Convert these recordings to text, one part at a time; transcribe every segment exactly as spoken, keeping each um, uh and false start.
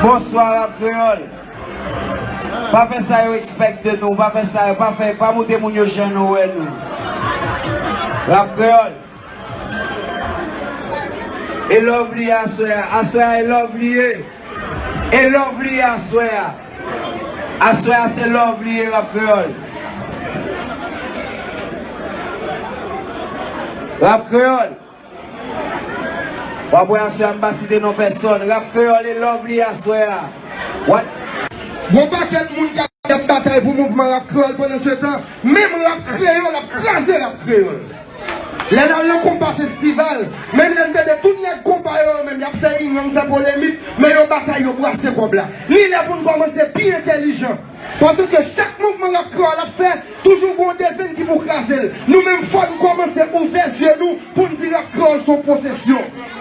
Bonswa, Rap Kreyòl. Pa fè sa yo expect de nou, pa fè sa yo, pa fè, pa montre moun yo jan nou wè nou. Rap Kreyòl. E love li ye aswè a. Aswè a e love li ye. E love li ye aswè a. Aswè a se love li ye, Rap Kreyòl. Rap Kreyòl. W ap wè aswè a m pa site non pèsòn. Rap Kreyòl e love li ye aswè a. What? Gon pakèt moun k ap batay pou mouvman Rap Kreyòl pandan se tan, menm Rap Kreyòl ap kraze Rap Kreyòl. Lè n al nan konpa festival, menm lè n tande tout nèg konpa yo, yo menm y ap fè inyang, fè polemik, men yo batay, yo brase kòb la. Li lè pou n kòmanse pi entèlijan. Paske chak mouvman Rap Kreyòl ap fè, toujou gon devenn ki pou kraze l. Nou menm, fò n kòmanse ouvè zye nou pou n di Rap Kreyòl se yon pwofesyon.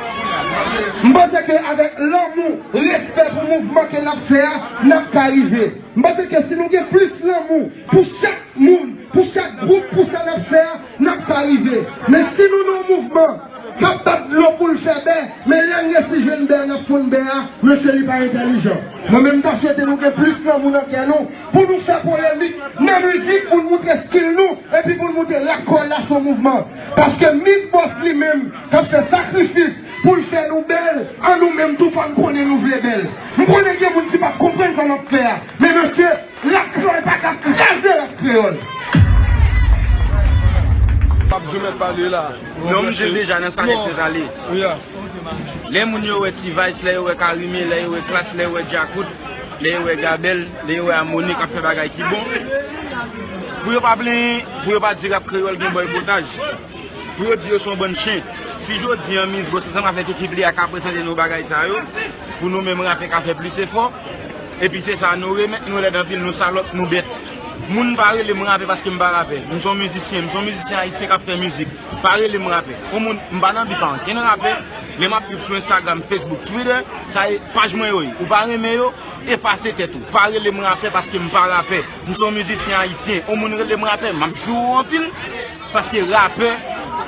M panse ke avèk lanmou, respè pou mouvman ke n ap fè a, n ap ka rive. M panse ke si nou gen plis lanmou pou chak moun, pou chak gwoup, pou sa n ap fè a, n ap ka rive. Men si nou nan yon mouvman k ap bat dlo pou l fè bè, men lè n resi jwenn bè a, n ap fonn bè a, mesye, li pa entèlijan. Mwen menm, m ta swete nou gen plis lanmou nan kè nou, pou nou fè polemik nan mizik, pou n moutre stil nou, epi pou n moutre Rap Kreyòl la se yon mouvman. Paske Miss Boss li menm, k ap fè sakrifis pou l fè nou bèl, an nou menm tou fò n konnen nou vle bèl. M konnen gen moun ki p ap konprann sa m ap fè a, men mesye, Rap Kreyòl pa ka kraze Rap Kreyòl. P ap janm pale la. Non, m di l deja nan sa mesye t ale. Lè moun yo wè T-Vice, lè yo wè Carime, lè yo wè Klass, lè yo wè Djakout, lè yo wè Gabel, lè yo wè Amoni k ap fè bagay ki bon, pou yo pa plenyen, pou yo pa di Rap Kreyòl gen bòykotaj. Pou yo di yo se yon bann chen. Si jodi a Miss Boss ansanm avèk ekip li a ka prezante nou bagay sa yo, pou nou menm rapè ka fè plis efò, epi se sa nou remèt, nou lèd anpil, nou salòp, nou bèt. Moun pa rele m rapè paske m pa rapè. M se yon mizisyen, m se yon mizisyen ayisyen k ap fè mizik. Pa rele m rapè. Yon moun, m pa nan bif a ankenn rapè. Lè m ap viv sou Instagram, Facebook, Twitter, sa e paj mwen yo ye. Ou pa renmen yo, efase tèt ou. Pa rele m rapè paske m pa rapè. M se yon mizisyen ayisyen. Yon moun rele m rapè, m ap joure w anpil. Paske rapè,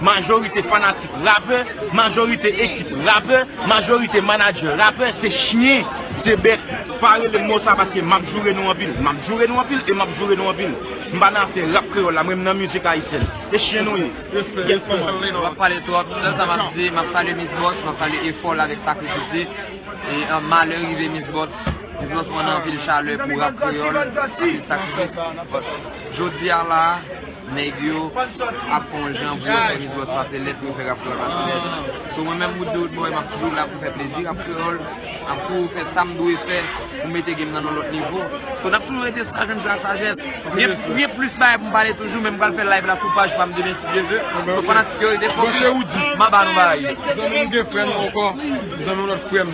majorite fanatik rapè, majorite ekip rapè, majorite manadjè rapè, se chen, se bèt. Pa rele m mo sa paske m ap joure nou anpil. M ap joure nou anpil e m ap joure nou anpil. M pa nan afè Rap Kreyòl la, mwen m nan mizik ayisyèn. E chen nou ye. Respè, respè. Ou ap pale twòp. Sèl sa m ap di, m ap salye Miss Boss, m ap salye efò l avèk sakrifis li. E an malè rive Miss Boss. Miss Boss pran anpil chalè pou Rap Kreyòl, anpil sakrifis. Bon, jodi a la, nèg yo ap fè yon jan pou yo fè Miss Boss pase lèd, pou yo fè Rap Kreyòl pase lèd. So mwen menm, Wood the Rude Boy, m ap toujou la pou fè plezi Rap Kreyòl. M ap toujou fè sa m dwe fè pou mete game nan nan lòt nivo. So n ap toujou rete sajens a sajès. Gen, gen plis bagay pou m pale toujou, men m pral fè live la sou paj pa m demen si Dye ve. So fanatik yo rete fòkis. M a ba nou bagay yo. Zanmi m gen frè m ankò. Zanmi m lòt frè m.